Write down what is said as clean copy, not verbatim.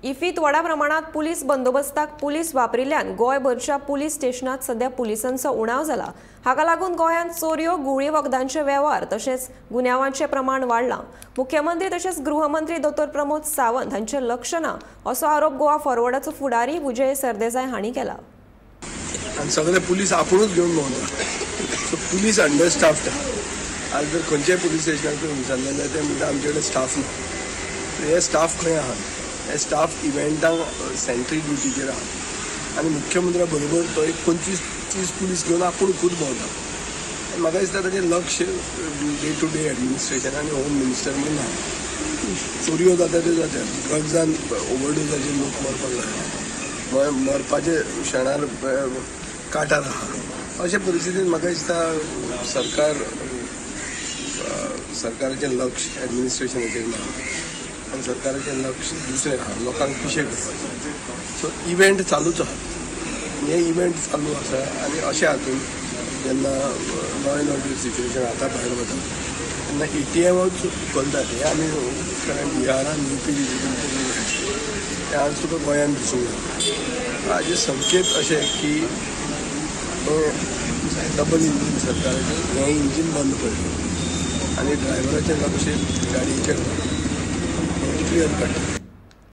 इफीत व्हडा प्रमाणात police बंदोबस्ताक police वापरिल्ल्यान गोंयभरच्या police स्टेशनात सध्या पुलिसांचो उणाव जाला। हाका लागून गोंयांत चोरयो, गुळी वखदांचे वेव्हार तशेंच गुन्यांवांचें प्रमाण वाडलां। मुख्यमंत्री तशेंच गृहमंत्री दोतोर प्रमोद सावंत हांचें लक्ष ना असो आरोप गोवा फॉरवर्डाचो फुडारी विजय सरदेसाय हांणी केला। सगळे पुलीस आपुणूच घेवन भोंवता, सो पुलीस अंडरस्टाफ्ड। आज जर खंयच्याय पुलीस स्टेशनाक तुमी विचारलें जाल्यार ते म्हणटा आमचे कडेन स्टाफ ना। हे स्टाफ खंय आहा? हे स्टाफ इव्हेंटांक सेंट्री ड्युटीचेर आहा आनी मुख्यमंत्र्या बरोबर तो एक 25-30 पुलीस घेवन आपूण खूद भोंवता। आनी म्हाका दिसता ताचें लक्ष डे टू डे एडमिनिस्ट्रेशन आनी होम मिनिस्टर म्हणून ना। चोरयो जाता त्यो जाता, ड्रग्सान ओवरडोजाचेर लोक मरपाक लागला, मरपाचे क्षणार काटार आहा। अशे परिस्थितीन म्हाका दिसता सरकार सरकाराचें लक्ष एडमिनिस्ट्रेशनाचेर ना आनी सरकाराचें लक्ष दुसरें आहा, लोकांक पिशे करपाचें। सो इव्हेंट चालूच आहा, हे इव्हेंट चालू आसा आनी अशें हातून जेन्ना लॉ एंड ऑर्डर सिच्युएशन हाता भायर वता तेन्ना ATMच उखलतात। हे आमी कारण बिहारान UP ते आज तुका गोंयांत दिसूंक ना। हाजे संकेत अशे की डबल इंजीन सरकाराचें हें इंजीन बंद पडलें आनी ड्रायव्हराचें लक्ष गाडयेचेर ना, हें क्लियर कट।